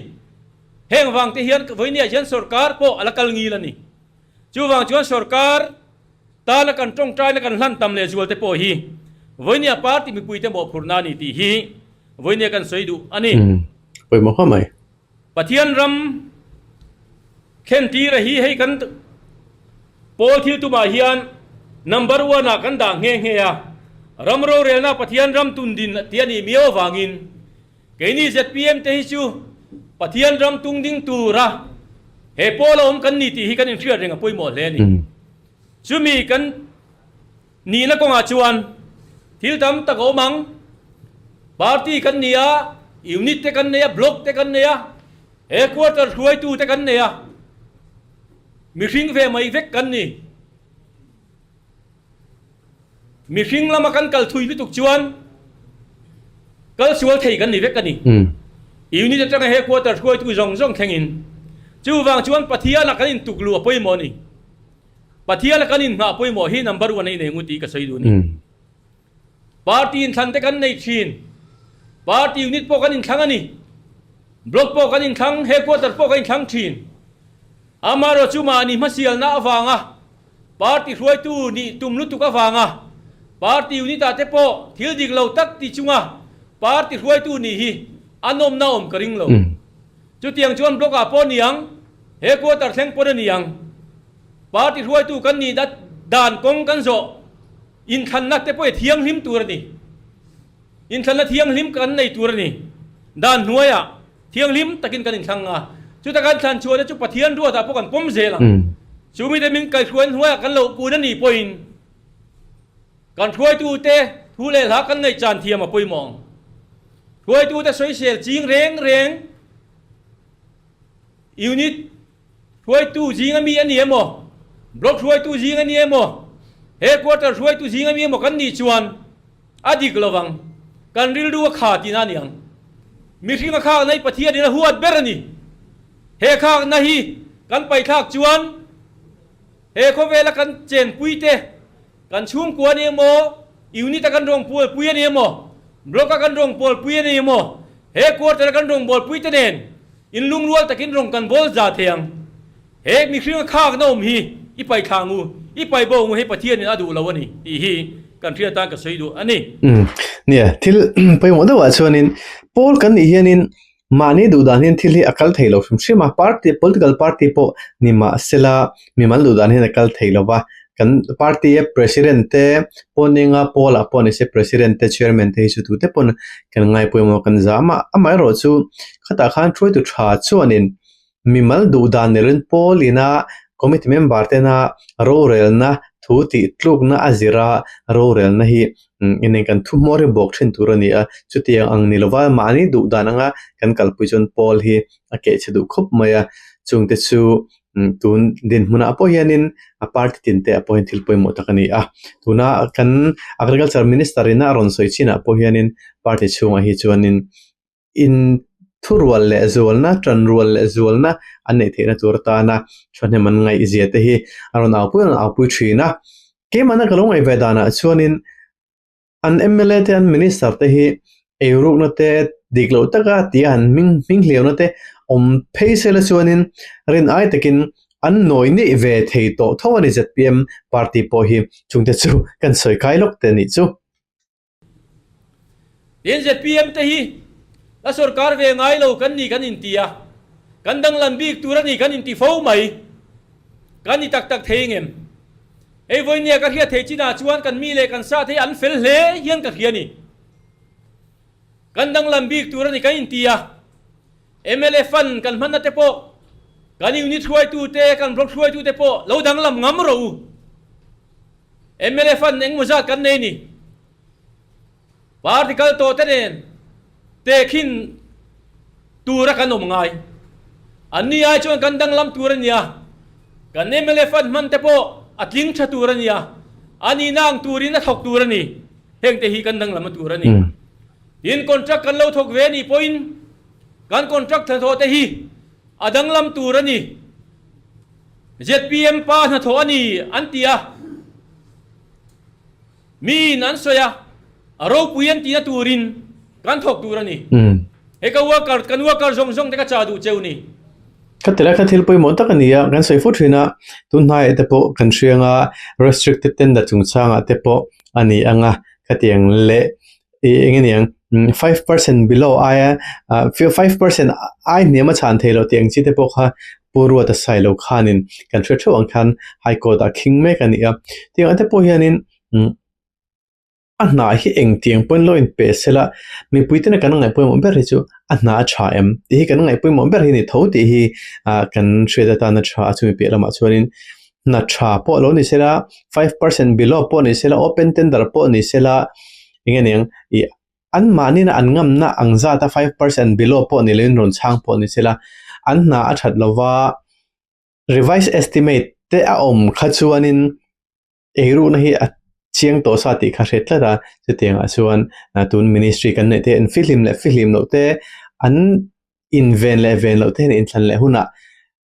[SPEAKER 1] Heng vang te hian vawinia hian sorkar pawh a la kal ngil a ni. Chuvang chuan sorkar tana kan tawngtaina kan hlan tam leh zual te pawh hi vawinia party mipui te mawhphurhna a ni tih hi vawinia kan sawi duh a ni.
[SPEAKER 2] Pawimawh khawp mai.
[SPEAKER 1] Pathian ram thlentira hi hei kan pawl thil tumah hian number one ah kan dah nghe nghe a, ram rorelna Pathian ram tundin tih a nih miau avangin keini zpm te hi chu Pathian ram tungding tura he pawl a awm kan ni tih hi kan inhriat reng a pawimawh hle a ni. Chumi kan Nihna kawngah chuan thil tam tak a awm ang. Party kan ni a, unit te kan nei a, block te kan nei a. He quarter hruaitute kan nei a, mihring ve mai vek kan ni. Mihring lama kan kal thui lutuk chuan kal sual thei kan ni vek a ni. Unit atanga he quarter hruaitu zawng zawng thlengin. Chuvang chuan Pathiana kan intukluh a pawimawh a ni. Pathiana kan inhngah pawimawh hi number one a inei ngu tih ka sawi duh a ni. Party inthlan te kan nei thin. Party unit pawh kan inthlang a ni. Block pawh kan inthlang, headquarter pawh kan inthlang thin. Amaherawhchu chu mahni hmasialna avanga party hruaitu nih tum lutuk avanga party unit ah te pawh thil dik lo tak ti chunga party hruaitu nih hi a nawmna awm ka ring lo. Chutiang chuan block ah pawh ni ang, headquarter thleng pawn a ni ang. Party hruaitu kan nih dan kawng kan zawh. Inthlanna te pawh hi thianghlim tur a ni. Inthlanna thianghlim kan nei tur a ni. Dan hnuaiah thianghlim takin kan inthlang a, chuta kan thlan chhuahna chu Pathian ruatah pawh kan pawm zel ang. Chu mite min kaihhruaina hnuaiah kan lo kun a nih pawhin kan hruaitute thu leh hla kan ngaihchan thiam a pawimawh ang. Hruaitute sawisel ching reng reng unit Hruaitu zing a mi a ni emaw, Block hruaitu zing a ni emaw, Headquarter hruaitu zing a mi emaw kan nih chuan a dik lovang. Kan rilru a kha tihna a ni ang. Mihring a khakna hi Pathianin a huat ber a ni. He khakna hi kan paithlak chuan he khawvela kan chenpui te, kan chhungkua a ni emaw, Unit a kan rawngbawlpui a ni emaw, Block a kan rawngbawlpui a ni emaw, Headquarter a kan rawngbawlpui te nen In lungrual takin rawng kan bawl za thei ang. He mihringa khakna awm hi i pai thla ang u, i pai bo ang u hei Pathianin a duh lo a ni tih hi kan hriat tan ka sawi duh a ni.
[SPEAKER 2] Umm nia, thil pawimawh deuhah chuanin pawl kan nih hianin mahni duh dan hian thil hi a kal thei lo hrim hrim a, party political party pawh ni mahsela mimal duh dan hian a kal thei lo va, Kan party a president te pawnenga pawlah pawh ni se president te chairman te hi chu tute pawn kan ngaipawimawh kan zam a amaherawh chu khatah khan hruaitu tha chuanin mimal duh dan nerin pawl ina committee member tena rorelna thu tih tlukna a zira rorelna hi eng kan thu hmawr hi bawk thin tur a ni a chutiang ang ni lova mahni duh dan anga kan kalpui chuan pawl hi a kehchhe duh khawp mai a chungte chu Tun dinhmunah pawh hianin a party tin te ah pawh hian thil pawimawh tak a ni a, tuna kan agriculture minister in a rawn sawi chinah pawh hianin party chhungah hi chuanin in thurual leh zualna tanrual leh zualna an neih theihna tur atana thahnem an ngaihzia te hi a rawn aupui a rawn aupui thin a, keimahna ka lo ngaih ve danah chuanin An mla te an minister te hi eirukna te dik loh taka tia han hming hming hliauna te awm phei sela chuanin rin ai takin an nawi neih ve thei tawh tho a ni zpm party pawh hi chungte chu kan sawi kai lawk te a nih chu.
[SPEAKER 1] Tin zpm te hi la sorkar ve ngai lo kan ni kan inti a, kan danglam bik tur a ni kan inti fo mai. Kan ni tak tak thei ngem? Hei vawinia ka hriat theih chinah chuan kan mi leh kan sa te hi an fel hle hian ka hria a ni. Kan danglam bik tur a ni kan inti a, mla fund kan hmanna te pawh kan unit hruaitu te, kan block hruaitu te pawh lo danglam ngam rawh u. Mla fund engmaw zat kan nei a ni. Party kal tawh te nen tehkhin tura kan awm ngai. Anni ai chuan kan danglam tur a nia. Kan mla fund hman te pawh a tling tha tur a nia. A nihna ang turin a thawk tur a ni. Heng te hi kan danglam a tur a ni. Tin, contract kan lo thawk ve a nih pawhin kan contract hnathawh te hi a danglam tur a ni. Zpm pa hnathawh a ni an ti a. Miin an sawi a, a ropui an tihna turin kan thawk tur a ni. He ka worker, kan worker zawng zawng te ka chah duh cheu ni.
[SPEAKER 2] Ka ti lai kha thil pawimawh tak a ni a, kan sawi fo thin a, tun hnaiah te pawh kan hriang a, restricted tender chungchangah te pawh a ni ang a, khatiang leh ih eng nge niang 5% below aia 5% ai hniam a chhan thei loh tih ang chi te pawh kha Pu Ruata Sailo khanin kan hre theuh ang khan High Court ah khing mek a ni a. Tiang te pawh hianin a hna hi engtiang pawhin lo inpe sela mipui tena kan ngaihpawimawh ber hi chu a hna a tha em tih hi kan ngaihpawimawh ber hi a ni tho tih hi kan hriat atana tha a chumi piah lamah chuanin hna tha pawh lo ni sela 5% below pawh ni sela open tender pawh ni sela eng nge niang ih an mahni na an ngamna ang zata 5% below pawh ni loin rawn chhang pawh ni sela. an hna a that lova revise estimate te a awm kha chuanin eirukna hi a chiang tawh sa tih kha hre tlat a, chutiangah chuan tun ministry kan neih te an fihlim leh fihlim loh te an inven leh ven loh te hian inthlan leh hunah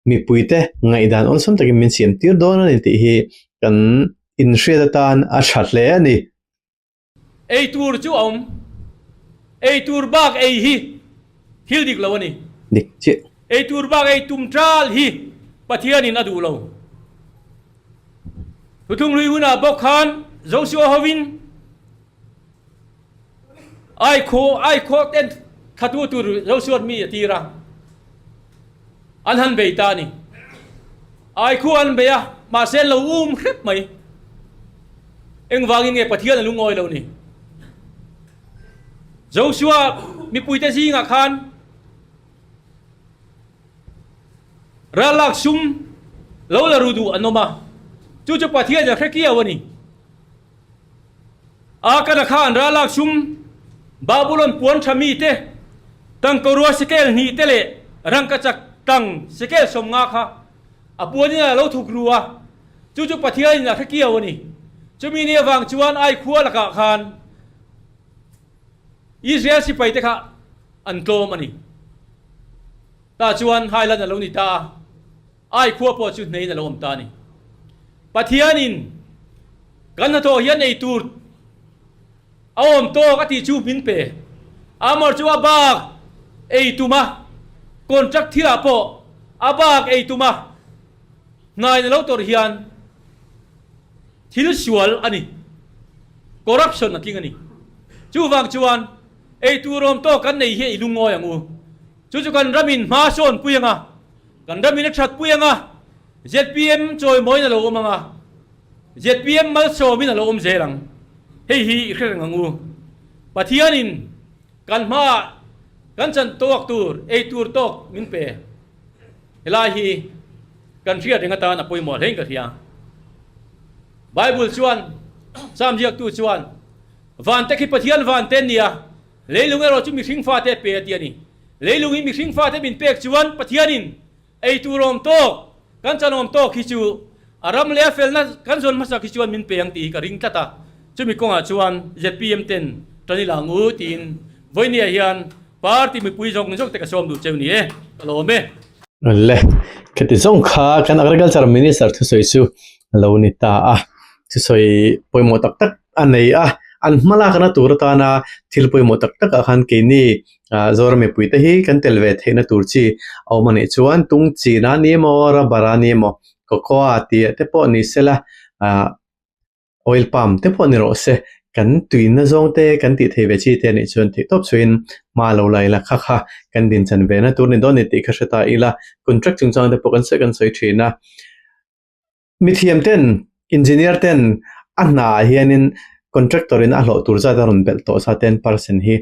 [SPEAKER 2] mipui te ngaihdan awlsam takin min siam tir dawn a ni tih hi kan inhriat atan a tha hle a ni.
[SPEAKER 1] Ei tur chu a awm. Ei tur bak ei hi thil dik lo a ni.
[SPEAKER 2] Dik chiah.
[SPEAKER 1] Ei tur bak ei tum tal hi Pathianin a duh lo. Thuthlung hlui hunah bawk khan Joshua hovin ai khaw ai khaw ten thatu tur Joshua mi a tir a. An han bei ta a ni. Ai khu an bei a, mahse an lo um hrep mai. Engvangin nge Pathian a lungawi lo ni? Joshua mipuite zingah khan rallak sum lo la ru duh an awm a, chu chu Pathian a hre kiau a ni. Akana khan ralak sum Babulon puan tha mite tangkarua sekel hnih te leh rangkachak tang sekel 50 kha a puanin a lo thuk ru a, chu chu Pathianin a hre kiau a ni. Chumi ni avang chuan Ai khua lakah khan Israel sipaite kha an tlawm a ni. Tah chuan Highland a lo ni ta a. Ai khua pawh chu hneiin a lo awm ta a ni. Pathianin kan hnathawh hian ei tur a awm tawk a tih chu min pe. Amor chu a bak ei tum a, contract thilah pawh a bak ei tum a, hnaiin a lo tawrh hian thil sual a ni, corruption a tling a ni. Chuvang chuan ei tur awm tawk kan nei hi i lungawi ang u. Chu chu kan ramin hma sawn pui ang a. Kan ramin a that pui ang a, zpm chawimawiin a lo awm ang a, zpm malsawmin a lo awm zel ang. Hei hi i hre reng ang u. Pathianin kan hmaah kan chan tawk tur, ei tur tawk min pe. Helai hi kan hriat reng atan a pawimawh hlein ka hria. Bible chuan, Psalm ziaktu chuan, Vante khi Pathian vante an ni a, leilung erawh chu mihring fate a pe a ti a ni. Leilung hi mihring fate min pek chuan Pathianin ei tur awm tawk, kan chan awm tawk hi chu a ram leh a felna kan zawn hmasak hi chuan min pe ang tih hi ka ring tlat a. Chumi kawngah chuan zpm ten tan i lang u tiin vawinia hian party mipui zawng zawng te ka sawm duh cheu ni e, ka lawm e.
[SPEAKER 2] Le, kheti zawng kha kan Agriculture Minister thusawi chu a lo ni ta a, thusawi pawimawh tak tak a nei a, an hmalakna tur atana thil pawimawh tak takah khan keini Zoram mipuite hi kan tel ve theihna tur chi a awm a nih chuan tung chin a ni emaw rubber a ni emaw cocoa tih te pawh ni sela ah oil palm te pawh ni rawh se kan tuina zawng te kan tih theih ve chi te a nih chuan theih tawp chhuiin hma lo la ila kha kha kan din chan ve na tur ni dawn ni tih kha hre ta ila contract chungchang te pawh kan sawi kan sawi thin a. Mithiam ten, engineer ten a hna ah hianin contractor in a hlawh tur zat a rawn belh tawh sa 10% hi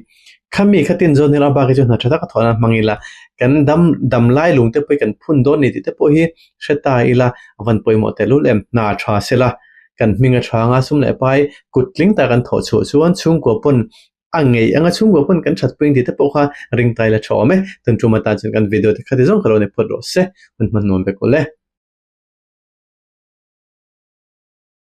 [SPEAKER 2] khami khatin zawn hian a bak hi chu hna tha tak a thawhna hmang ila kan dam dam lai lung te pawh hi kan phun dawn ni tih te pawh hi hre ta ila a van pawimawh tehlul em hna tha sela kan hming a tha anga sum leh pai kut tling tak an thawh chhuah chuan chhungkua pawn a ngei anga chhungkua pawn kan that pui ang tih te pawh kha ring tai la tha awm e tun tum atan chuan kan video te kha ti zawng ka lo ni phawt rawh se hun hman nuam vek awle.